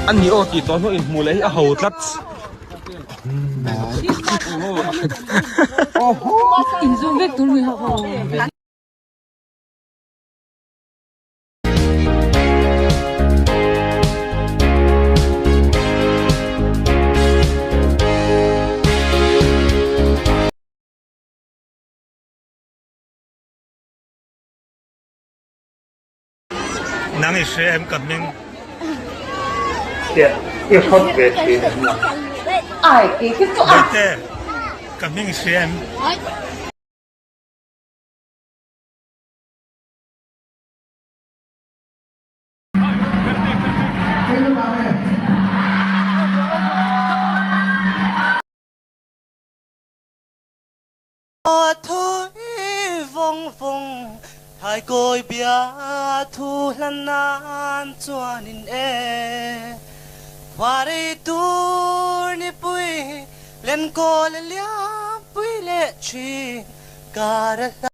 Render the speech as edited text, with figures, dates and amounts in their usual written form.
A ni aw tih tawh hnuah inhmuh leh hi a ho tlat. Nang i hre em ka hming? I hrawt ve thin em nang? Baite, ka hming i hre em? Thawi vawng vawng thaikawi biathu hlan nan chuanin e Khuarei tur nipui lenkawl a liampui leh thin kar a hla.